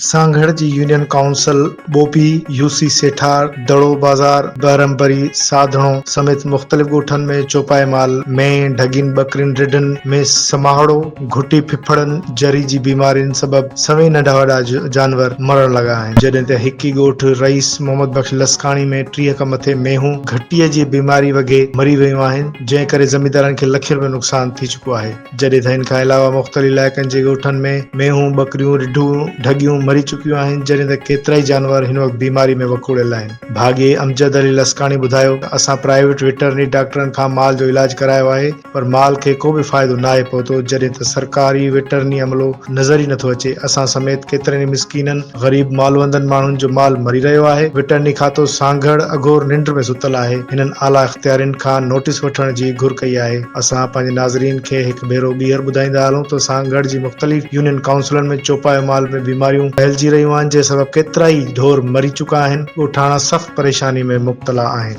سانگهڙ جي union council Bopi, U C Sethar, Daro Bazar, Bahrambarri, Sadhno سميت مختلف ڳوٺن ۾ چوپائي مال، مينهن، ڍڳين، ٻڪرين، رڍن ۾ سماهڙو، گهٽي ڦڦڙن، جري جي بيمارين سبب سوين ننڍا وڏا جانور مرڻ لڳا آهن، جڏهن ته هڪ ئي ڳوٺ رئيس محمد بخش لسڪاڻي ۾ 30 کان مٿي مينهون گهٽي جي بيماري وگهي مري ويون آهن، جنهن ڪري زميندارن کي لکين روپين نقصان ٿي چڪو آهي. جڏهن ته ان کان علاوه مختلف علائقن جي ڳوٺن ۾ مينهون، ٻڪريون، رڍون، ڍڳيون مري چڪيون آهن، جڏهن ته ڪيترائي جانور هن وقت بيماري ۾ وڪوڙيل آهن. ڀاڳي امجد علي لسڪاڻي ٻڌايو ته اسان پرائيويٽ وٽرنري ڊاڪٽرن کان مال جو علاج ڪرايو آهي پر مال کي ڪو به فائدو ناهي پهتو، جڏهن ته سرڪاري وٽرنري عملو نظر ئي نٿو اچي، اسان سميت ڪيترن ئي مسڪينن، غريب مالوندن ماڻهن جو مال مري رهيو آهي، وٽرني کاتو سانگهڙ اگهور ننڊ ۾ ستل آهي، هنن اعليٰ اختيارين کان نوٽيس وٺڻ جي گهر ڪئي آهي، اسان پنهنجي ناظرين کي هڪ ڀيرو ٻيهر ٻڌائيندا هلون ته سانگهڙ جي مختلف يونين ڪائونسلن ۾ چوپايو مال ۾ بيماريون ڦهلجي رهيون آهن، جنهن سبب ڪيترائي ڍور مري چڪا آهن، ڳوٺاڻا سخت پريشاني ۾ مبتلا آهن.